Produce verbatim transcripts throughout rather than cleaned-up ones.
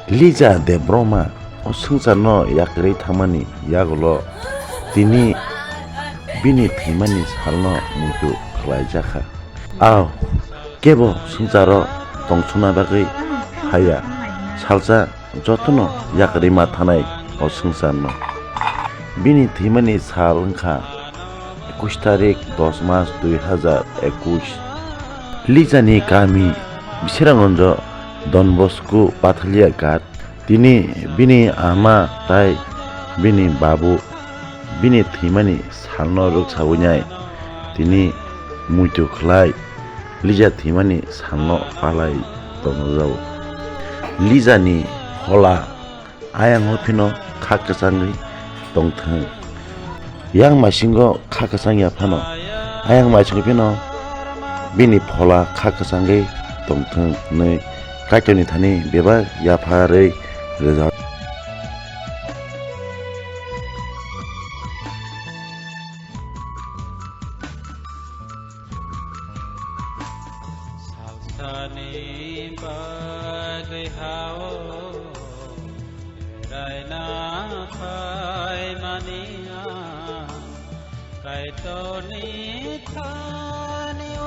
Lija Debbarma o swngcharno yakarwi thangmani yagulo tini bini thwimani salno muitu khlaijakha. Ao kebo swngcharo tongsona bagwi phaiya, salsa jotono yakarwi ma thanai o swngcharno. Bini thwimani sal wngkha ekush tarik dos mas dui hazar ekush. Lijani kami Bisiraganjo Don Bosco Pathalia Ghat. Tini bini ama tai bini babu bini thwimani salno rwksawi nai tini muitu khlai Lija thwimani salno palai tongjao. Lijani phola ayang o phino kha kwchangwi tongthwng. Yang maisingo kha kwchang ya phano, ayang maisingo phino bini phola kha kwchangwi tongthwng hwnwi Kaitorni thani bebak yapharwi rwjak. Salsani bagwi hao beraina phaimani ang Kaitorni thani o.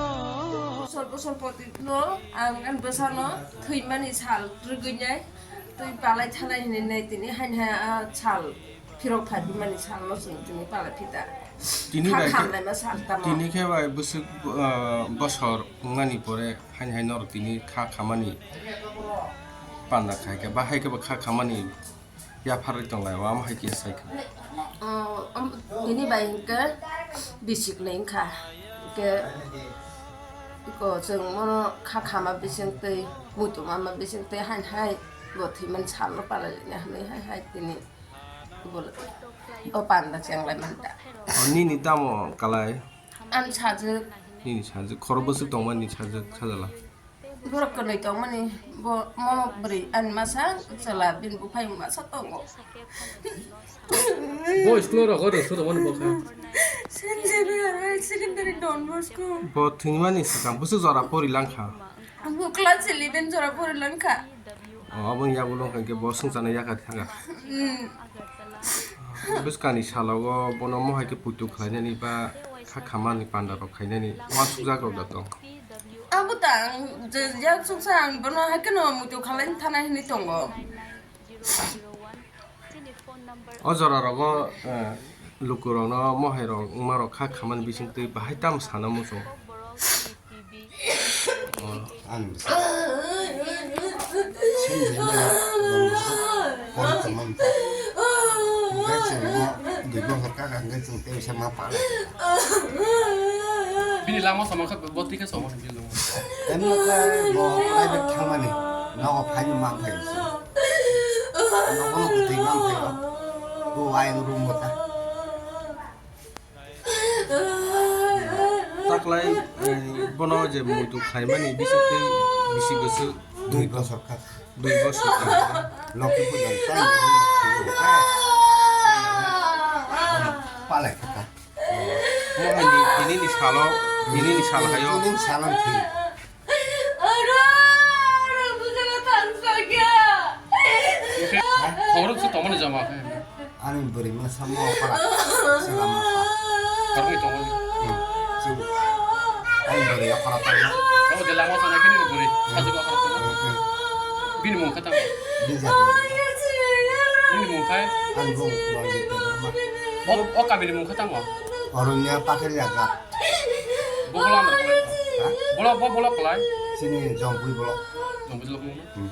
Bosor bosor poti no ang ani bwsano thwimani sal rwgwinai twi palai thanai hinwi nai tini haini hai a sal. Phirok phai bimani salno chwng tini pala phita. Tini kha bai khe, khamlaima sal tamo. Tini khe bai bwswk, ah, bosor wngmani pore haini hai norok tini kha khamani panda khai khe, ba hai khe bo kha khamani yapharwi tonglai, o amo hai khe sai khe. Oh, um, tini bai hinkhe bisik ni wngkha. Hinkhe iko chwng mono kha khama bising twi, muitu mama bising twi haini hai bo thwimani salno pala lina hinwi hai hai tini. Bol-, o panda chenglai manta. O nini tamo kalai? Ani sajwk. Nini sajwk. Khoro bwswk tongmani sajwk sajala? Borok kwnwi tongmani, bo, mo bwrwi ani masa, chwla bini buphai masa tongo. Bo school rok o rwsuk tongmani bo kha? Saint Xavier High Secondary Don Bosco. Bo thwimani swkang bwswk jora pori langkha? Bo class eleven jora pori langkha. O, aboni yagulo hwnkhe bo swngcharno yakar thangkha. Hmm. Bwskangni salogo bono mohai khe puitu khlainani ba kha khamani panda rok khainani uansukjak rok da tong. Abo ta ang je yak suksa ang bono hai kheno muitu khlaina thana hinwi tongo. O jora rogo, eh, lukurokno mohai rok wngma rok kha khamani bising twi bahai tamo sana muchung. Ani bwsa. Sini jani rong bwsa pori tongmani ta. Hingke chwng no dui bokhor kaka hingke chwng tei bisa ma pala. Bini lama sama kha bo twi khe sama bini lama. Emno khe bo private thangmani nogo phaini mang phai se. Nogo no kwtwi mang phai o. Bo ayang room bo ta. Taklai, eh, bono je muitu khlaimani bisingtwi bisi bwswk dui bosor kha. Dui bosor kha. Loki puja ni time ni loki puja kha. Palai kha. Mo hai ni, tini ni salo, tini ni sal hayo. Tini ni salo thwi. Oro, oro, bujana thansakya. Khorok se tongmani jama khe. Ani bwrwi ma samo okra. Sela ma pa. Khorok ni tongmani. Hmm. Sini. Ani bwrwi okra tongma. Tamo de lama sana khe ni bwrwi. Sajuk okra tongma. Hmm, hmm. Bini mung kha tamo. Bini mung khai. Ani bung bang di tongma. O, o kabini mung kha tamo. Oronya pathar ya ga. Bo bola amra kalai. Ha? Bola, bo bola kalai. Sini jongpui bola. Jongpui bola. Hmm.